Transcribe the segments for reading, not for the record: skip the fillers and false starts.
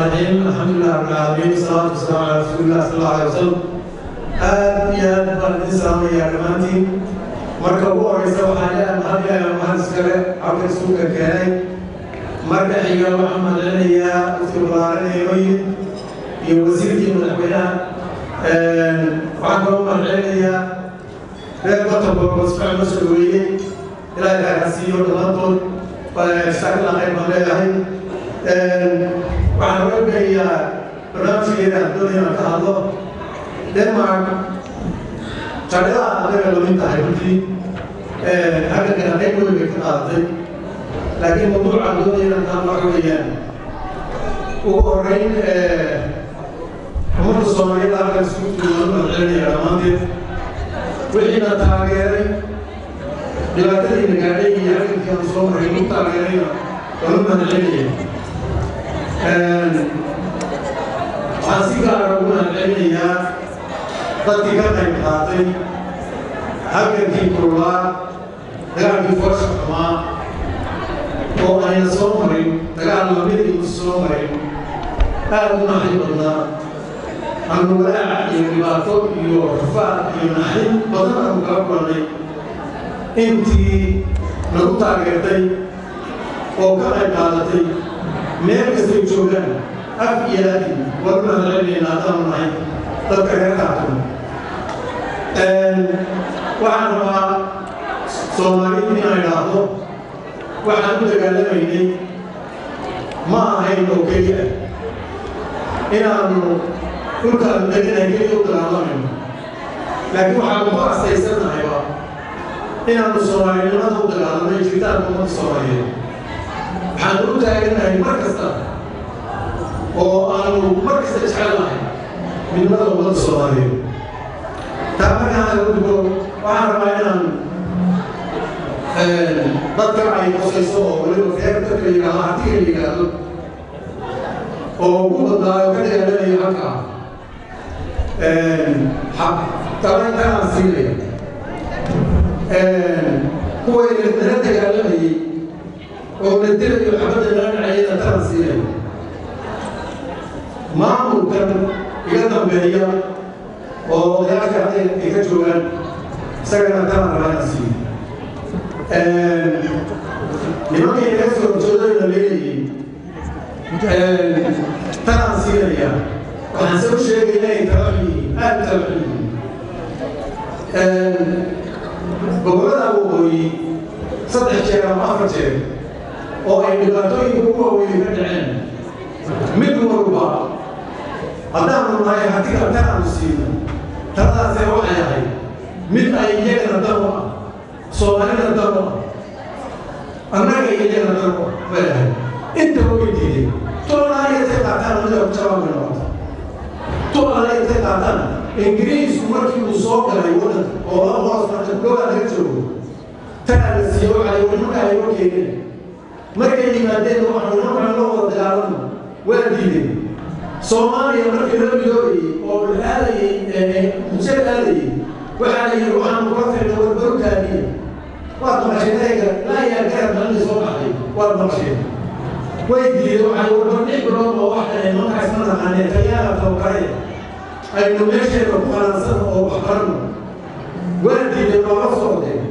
الرحيم، الحمد لله رب العالمين، والصلاة والسلام على رسول الله صلى الله عليه وسلم. Aad iyo aad baan idin salaamayaa dhammaantiin. Marka ugu horeysa, waxaan ilaahay mahad, ilaahay mahad iskale halkan isugu keenay. Marka xiga, waxaan mahadcelinayaa wafdi ballaaran ee inoo yimid iyo wasiirkii madaxweynaha. Waxaan kaloo mahadcelinayaa reer Gothenburg oo si fiican noo soo dhaweeyey. Ilaahay khayr ha siiyo dhammaantood. Jazakallah khayr baan leeyahay. Waxaan uga geeyaa barnaamijkeeda aan doonaya inaan ka hadlo. Denmark jaaliyadaha adaga lamid tahay runtii, halkankana qayb weyn bay ka qaadatay, laakiin mawduucaan doonaya inaan ka hadlo waxa weeyaan, ugu horreyn, ummadda Soomaaliyeed halkan isugu timid waan u mahadcelinaya dhammaanteed. Wixiina taageeray, dhibaatadiina gaadhay iyo halgankii aan soo maray ugu taageerayna, waan u mahadcelinaya. Waxaan si gaara ugu mahadcelinayaa dadkii ka qayb qaatay halgankii kululaa, dagaalkii foosha xumaa oo ayna soo marin dagaal lamidii soo marin, aad u naxdin badnaa, aanu walaac iyo dhibaato iyo rafaad iyo naxdin badan aanu kala kulannay. Intii nagu taageertay oo ka qayb qaadatay, meel kastay joogaan, af iyo adin, waan u mahadcelinaynaa haddaanu nahay dadka reer Khaatumo. Waxaan rabaa Soomaalidu inaan idhaahdo, waxaan u dagaalamaynay ma ahayn oo keliya inaanu dhulkaanu deganahay keliya u dagaalamayno, laakiin waxaanu ku astaysannahayba inaanu Soomaalinimada u dagaalamay, jiritaanka ummadda Soomaaliyeed. Waxaanu u taagannahay mar kasta oo aanu mar kasta jecelnahay midnimada ummadda Soomaaliyeed. Taa markaan laga gudbo, waxaan rabaa inaan dadka ay qosayso, oo weliba reer dadka la yidhaahdo Hartiga la yidhaahdo oo ugu badnaayo ka dagaalamaya halkaa, tala intaan siinaya. Kuwa nala dagaalamayey oo na dilayo, xabadda nala dhacayana, talaan siinaya. Maamulkan iga dambeeya oo odayaasha hadday ay ka joogaan, isagana talaan rabaa inaan siiyo. Nimankii naga soo horjeedayna leeyihiin, talaan siinaya. Waxaan soo sheegaya inay tala xun yihiin, aad u tala xun yihiin. Gobollada waqooyi saddex jeer ama afar jeer oo ay dhibaatooyinka ugu waaweyni ka dhaceen, mid walba haddaanu nahay Hartiga talaanu siino. Taladaasee waxay ahayd mid ay iyagana dan u ah, Soomaalina dan u ah, annaga iyo iyagana dan u ah bay ahayd. Intaba way diideen. Tualaaya intay qaataan mida ku jabaan bay noqota. Tualaaya intay qaataan, Ingiriisku markii uu soo galay waddanka oo 200 sano dhowaa laga joogo, tanaa la siiyo. Waxay nimanka aynoo keeneen markay yimaadeen, waxaanu nimankaan loo wada dagaalamo, waa diideen. Soomaaliya markii loo midoobayey oo la aadayey, Muqdisho la aadayey, waxaa la yidhi waxaanu kula tirnay warbarukaadiya. Waad maqasheen ereyga laayaa garab maalintii soo baxday, waad maqasheen. Way diideen. Waxay warbar 6 bilood oo wax kale nimankaas ma naqaaneen, Talyaana tababaraya, aynu meesheeda ku qanansano oo wax baranno. Waa diideen, loola socdeen.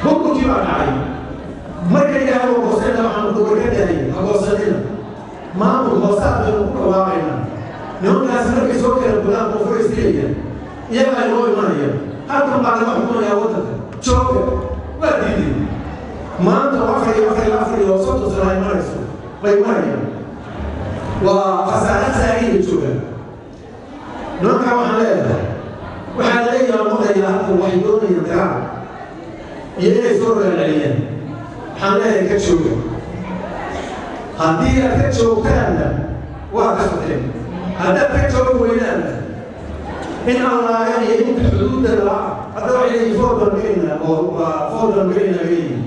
Burburkii baa dhacay. Markay ilaahay oo goosayna, waxaanu warka daayay ha goosanina, maamul hoosaad baynu ku dhawaaqaynaa. Nimankaasi markay soo kala gudaan, koonfur isdilayaan, iyagaa inoo imanaya, halkan baa laga xukumayaa waddanka, jooga. Waa diideen. Maanta oo 34 iyo 34 sano ay marayso bay marayaan, waa khasaare khasaarihi bay joogaan nimankaa. Waxaan leeyahay, waxaa leeyahay, maqlayaa halkan waxay doonayaan dagaal iyo inay soo ragaalceliyaan. Waxaan leeyahay, ka jooga. Haddii aad ka joogtaanna, waa ka soteen. Haddaad ka joogi weynaanna, in Allaaga iyo inta xuduudda laa hadda waxay leeyihin food baan gelaynaa oo waa food baan gelaynaa leeyihin.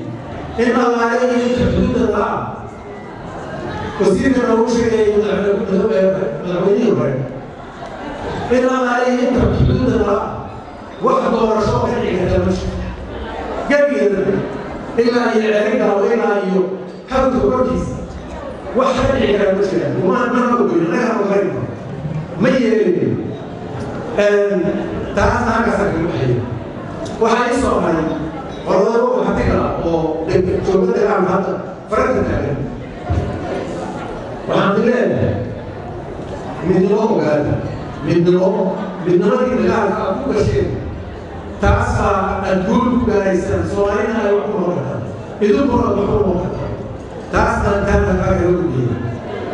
In Allaaga iyo inta xuduudda laa, wasiirkana uu sheegayay, madaxweynihii hore, in Allaaga iyo inta xuduudda laa wax doorasho ka dhici karta ma jirto gebigeeda. Ilaa iyo Ceerigaabo, ilaa iyo Hawdka korkiisa, wax ka dhici kara ma jiraan. Mana Taasna halkaasaan kaga baxaya. Waxaa ii soo haray qolada hatiga oo jooga degaan hadda faranta taagan. Waxaan leeyahay, midnimo ogaada, midnimo, midnimadii dagaalka aad ku gasheen, taasaa aad guul ku gaaraysaan. Soomaalina ay wax ku noqon kartaa, idinkuna aad wax ku noqon kartaa. Taasna taana kaa kaga gudbiyey.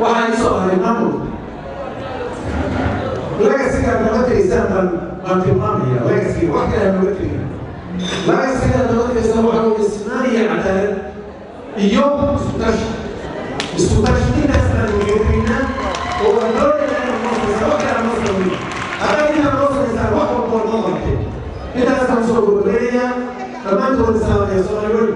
Waxaa ii soo haray maamulka. Legacy-gaad noga tegaysaan baan tilmaamaya. Legacy-ga wax kale aan noga tegin, legacy-gaad noga tegaysaan waxa weeye sinaan iyo cadaalad iyo isku tashi. Isku tashi intaas baan noga tegaynaa oo waan doonaynaa inaad noo samaysaan. Wax kale aan noo samayn, haddaad intaa noo samaysaan, wax walba oo noo qabtay. Intaasaan soo gabagabeynayaa. Dhammaantood islaamaya. Soomaali weyn.